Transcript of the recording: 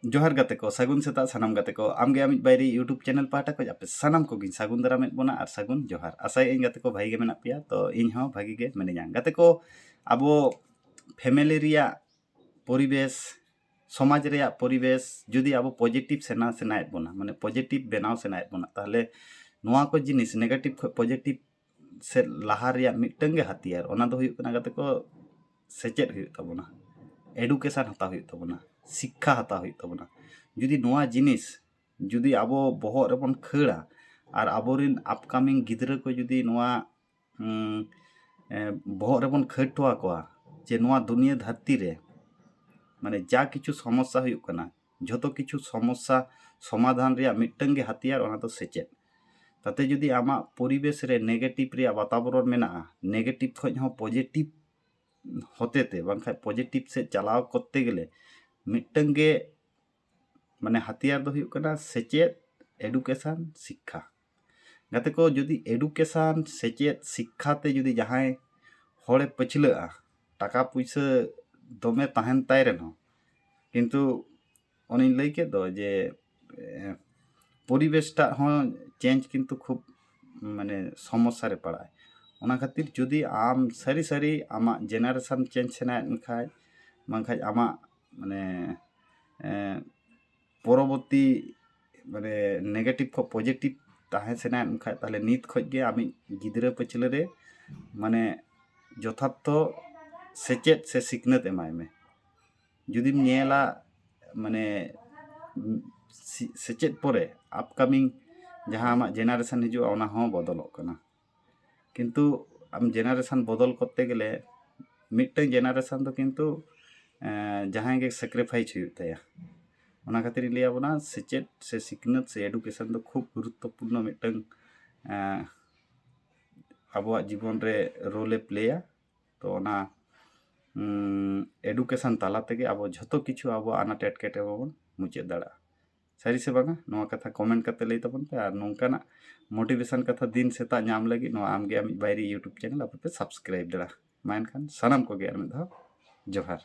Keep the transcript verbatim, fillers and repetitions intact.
ᱡᱚᱦᱟᱨ ᱜᱟᱛᱮ ᱠᱚ, ᱥᱟᱹᱜᱩᱱ ᱥᱮᱛᱟᱜ ᱥᱟᱱᱟᱢ ᱜᱟᱛᱮ ᱠᱚ᱾ ᱟᱢᱜᱮ ᱟᱢᱤᱡ ᱵᱟᱭᱨᱤ YouTube channel ᱯᱟᱦᱴᱟ ᱠᱷᱚᱱ ᱟᱯᱮ ᱥᱟᱱᱟᱢ ᱠᱚᱜᱮᱧ ᱥᱟᱹᱜᱩᱱ ᱫᱟᱨᱟᱢᱮᱫ ᱵᱚᱱᱟ ᱟᱨ ᱥᱟᱹᱜᱩᱱ ᱡᱚᱦᱟᱨ᱾ ᱟᱥᱟᱭᱟᱹᱧ ᱜᱟᱛᱮ ᱠᱚ ᱵᱷᱟᱜᱤ ᱜᱮ ᱢᱮᱱᱟᱜ ᱯᱮᱭᱟ, ᱛᱚ ᱤᱧ ᱦᱚᱸ ᱵᱷᱟᱜᱤ ᱜᱮ ᱢᱤᱱᱟᱹᱧᱟ᱾ ᱜᱟᱛᱮ ᱠᱚ, ᱟᱵᱚ family ᱨᱮᱭᱟᱜ ᱯᱚᱨᱤᱵᱮᱥ, ᱥᱚᱢᱟᱡᱽ ᱨᱮᱭᱟᱜ ᱯᱚᱨᱤᱵᱮᱥ ᱡᱩᱫᱤ ᱟᱵᱚ positive ᱥᱮᱱᱟ ᱥᱟᱱᱟᱭᱮᱫ ᱵᱚᱱᱟ, ᱢᱟᱱᱮ positive ᱵᱮᱱᱟᱣ ᱥᱟᱱᱟᱭᱮᱫ ᱵᱚᱱᱟ, ᱛᱟᱦᱚᱞᱮ ᱱᱚᱣᱟ ᱠᱚ ᱡᱤᱱᱤᱥ negative ᱠᱷᱚᱱ positive ᱥᱮᱫ ᱞᱟᱦᱟ ᱨᱮᱭᱟᱜ ᱢᱤᱫᱴᱟᱝ ᱜᱮ ᱦᱟᱛᱤᱭᱟᱨ, ᱚᱱᱟ ᱫᱚ ᱦᱩᱭᱩᱜ ᱠᱟᱱᱟ ᱜᱟᱛᱮ ᱠᱚ, ᱥᱮᱪᱮᱫ ᱦᱩᱭᱩᱜ ᱛᱟᱵᱚᱱᱟ, education ᱦᱟᱛᱟᱣ ᱦᱩᱭᱩᱜ ᱛᱟᱵᱚᱱᱟ, ᱥᱤᱠᱠᱷᱟ ᱦᱟᱛᱟᱣ ᱦᱩᱭᱩᱜ ᱛᱟᱵᱚᱱᱟ᱾ ᱡᱩᱫᱤ ᱱᱚᱣᱟ ᱡᱤᱱᱤᱥ ᱡᱩᱫᱤ ᱟᱵᱚ ᱵᱚᱦᱚᱜ ᱨᱮᱵᱚᱱ ᱠᱷᱟᱹᱲᱟ ᱟᱨ ᱟᱵᱚᱨᱮᱱ upcoming ᱜᱤᱫᱽᱨᱟᱹ ᱠᱚ ᱡᱩᱫᱤ ᱱᱚᱣᱟ, ᱩᱸ, ᱮ, ᱵᱚᱦᱚᱜ ᱨᱮᱵᱚᱱ ᱠᱷᱟᱹᱲ ᱦᱚᱴᱚ ᱟᱠᱚᱣᱟ ᱡᱮ ᱱᱚᱣᱟ ᱫᱩᱱᱤᱭᱟᱹ ᱫᱷᱟᱹᱨᱛᱤ ᱨᱮ ᱢᱟᱱᱮ ᱡᱟ ᱠᱤᱪᱷᱩ ᱥᱚᱢᱚᱥᱥᱟ ᱦᱩᱭᱩᱜ ᱠᱟᱱᱟ, ᱡᱷᱚᱛᱚ ᱠᱤᱪᱷᱩ ᱥᱚᱢᱚᱥᱥᱟ ᱥᱚᱢᱟᱫᱷᱟᱱ ᱨᱮᱭᱟᱜ ᱢᱤᱫᱴᱟᱝ ᱜᱮ ᱦᱟᱛᱤᱭᱟᱨ, ᱚᱱᱟ ᱫᱚ ᱥᱮᱪᱮᱫ᱾ ᱛᱟᱛᱮ ᱡᱩᱫᱤ ᱟᱢᱟᱜ ᱯᱚᱨᱤᱵᱮᱥ ᱨᱮ negative ᱨᱮᱭᱟᱜ ᱵᱟᱛᱟᱵᱚᱨᱚᱱ ᱢᱮᱱᱟᱜᱼᱟ, negative ᱠᱷᱚᱱ ᱦᱚᱸ positive ᱦᱚᱛᱮᱛᱮ, ᱵᱟᱝᱠᱷᱟᱱ positive ᱥᱮᱫ ᱪᱟᱞᱟᱣ ᱠᱚᱨᱛᱮ ᱜᱮᱞᱮ ᱢᱤᱫᱴᱟᱝ ᱜᱮ ᱢᱟᱱᱮ ᱦᱟᱛᱤᱭᱟᱨ ᱫᱚ ᱦᱩᱭᱩᱜ ᱠᱟᱱᱟ ᱥᱮᱪᱮᱫ, education, ᱥᱤᱠᱠᱷᱟ᱾ ᱜᱟᱛᱮ ᱠᱚ, ᱡᱩᱫᱤ education, ᱥᱮᱪᱮᱫ, ᱥᱤᱠᱠᱷᱟ ᱛᱮ ᱡᱩᱫᱤ ᱡᱟᱦᱟᱸᱭ ᱦᱚᱲᱮ ᱯᱟᱹᱪᱷᱞᱟᱹᱜᱼᱟ, ᱴᱟᱠᱟ ᱯᱩᱭᱥᱟᱹ ᱫᱚᱢᱮ ᱛᱟᱦᱮᱱ ᱛᱟᱭ ᱨᱮᱦᱚᱸ, ᱠᱤᱱᱛᱩ ᱚᱱᱮᱧ ᱞᱟᱹᱭ ᱠᱮᱫ ᱫᱚ ᱡᱮ, ᱮ, ᱯᱚᱨᱤᱵᱮᱥᱴᱟᱜ ᱦᱚᱸ change ᱠᱤᱱᱛᱩ ᱠᱷᱩᱵ ᱢᱟᱱᱮ ᱥᱚᱢᱚᱥᱥᱟ ᱨᱮ ᱯᱟᱲᱟᱜᱼᱟᱭ᱾ ᱚᱱᱟ ᱠᱷᱟᱹᱛᱤᱨ ᱡᱩᱫᱤ ᱟᱢ ᱥᱟᱹᱨᱤ ᱥᱟᱹᱨᱤ ᱟᱢᱟᱜ generation change ᱥᱟᱱᱟᱭᱮᱫ ᱢᱮᱠᱷᱟᱡ, ᱵᱟᱝᱠᱷᱟᱡ ᱟᱢᱟᱜ ᱢᱟᱱᱮ, ᱮ, ᱯᱚᱨᱚᱵᱚᱨᱛᱤ ᱢᱟᱱᱮ negative ᱠᱷᱚᱱ positive ᱛᱟᱦᱮᱸ ᱥᱟᱱᱟᱭᱮᱫ ᱢᱮᱠᱷᱟᱡ, ᱛᱟᱦᱞᱮ ᱱᱤᱛ ᱠᱷᱚᱡ ᱜᱮ ᱟᱢᱤᱡ ᱜᱤᱫᱽᱨᱟᱹ ᱯᱟᱹᱪᱷᱞᱟᱹ ᱨᱮ ᱢᱟᱱᱮ ᱡᱚᱛᱷᱟᱛᱛᱚ ᱥᱮᱪᱮᱫ ᱥᱮ ᱥᱤᱠᱷᱱᱟᱹᱛ ᱮᱢᱟᱭ ᱢᱮ᱾ ᱡᱩᱫᱤᱢ ᱧᱮᱞᱟ ᱢᱟᱱᱮ ᱥᱤ-, ᱥᱮᱪᱮᱫ ᱯᱚᱨᱮ upcoming ᱡᱟᱦᱟᱸ ᱟᱢᱟᱜ generation ᱦᱤᱡᱩᱜᱼᱟ, ᱚᱱᱟ ᱦᱚᱸ ᱵᱚᱫᱚᱞᱚᱜ ᱠᱟᱱᱟ᱾ ᱠᱤᱱᱛᱩ ᱟᱢ generation ᱵᱚᱫᱚᱞ ᱠᱚᱨᱛᱮ ᱜᱮᱞᱮ ᱢᱤᱫᱴᱟᱝ generation ᱫᱚ ᱠᱤᱱᱛᱩ, ᱮᱸ, ᱡᱟᱦᱟᱸᱭ ᱜᱮ sacrifice ᱦᱩᱭᱩᱜ ᱛᱟᱭᱟ᱾ ᱚᱱᱟ ᱠᱷᱟᱹᱛᱤᱨ ᱤᱧ ᱞᱟᱹᱭ ᱟᱵᱚᱱᱟ, ᱥᱮᱪᱮᱫ ᱥᱮ ᱥᱤᱠᱷᱱᱟᱹᱛ ᱥᱮ education ᱫᱚ ᱠᱷᱩᱵ ᱜᱩᱨᱩᱛᱛᱚᱯᱩᱨᱱᱚ ᱢᱤᱫᱴᱟᱝ, ᱮᱸ, ᱟᱵᱚᱣᱟᱜ ᱡᱤᱵᱚᱱ ᱨᱮ role ᱮ ᱯᱞᱮᱭᱟ᱾ ᱛᱚ ᱚᱱᱟ, ᱩᱸ, education ᱛᱟᱞᱟ ᱛᱮᱜᱮ ᱟᱵᱚ ᱡᱷᱚᱛᱚ ᱠᱤᱪᱷᱩ ᱟᱵᱚᱣᱟᱜ ᱟᱱᱟᱴ ᱮᱴᱠᱮᱴᱚᱬᱮ ᱵᱚᱱ ᱢᱩᱪᱟᱹᱫ ᱫᱟᱲᱮᱭᱟᱜᱼᱟ᱾ ᱥᱟᱹᱨᱤ ᱥᱮ ᱵᱟᱝᱟ? ᱱᱚᱣᱟ ᱠᱟᱛᱷᱟ comment ᱠᱟᱛᱮ ᱞᱟᱹᱭ ᱛᱟᱵᱚᱱ ᱯᱮ᱾ ᱟᱨ ᱱᱚᱝᱠᱟᱱᱟᱜ motivation ᱠᱟᱛᱷᱟ ᱫᱤᱱ ᱥᱮᱛᱟᱜ ᱧᱟᱢ ᱞᱟᱹᱜᱤᱫ ᱱᱚᱣᱟ ᱟᱢᱜᱮ ᱟᱢᱤᱡ ᱵᱟᱭᱨᱤ YouTube channel ᱟᱯᱮ ᱯᱮ subscribe ᱫᱟᱲᱮᱭᱟᱜᱼᱟ᱾ ᱢᱟ ᱮᱱᱠᱷᱟᱱ ᱥᱟᱱᱟᱢ ᱠᱚᱜᱮ ᱟᱨ ᱢᱤᱫ ᱫᱷᱟᱣ ᱡᱚᱦᱟᱨ᱾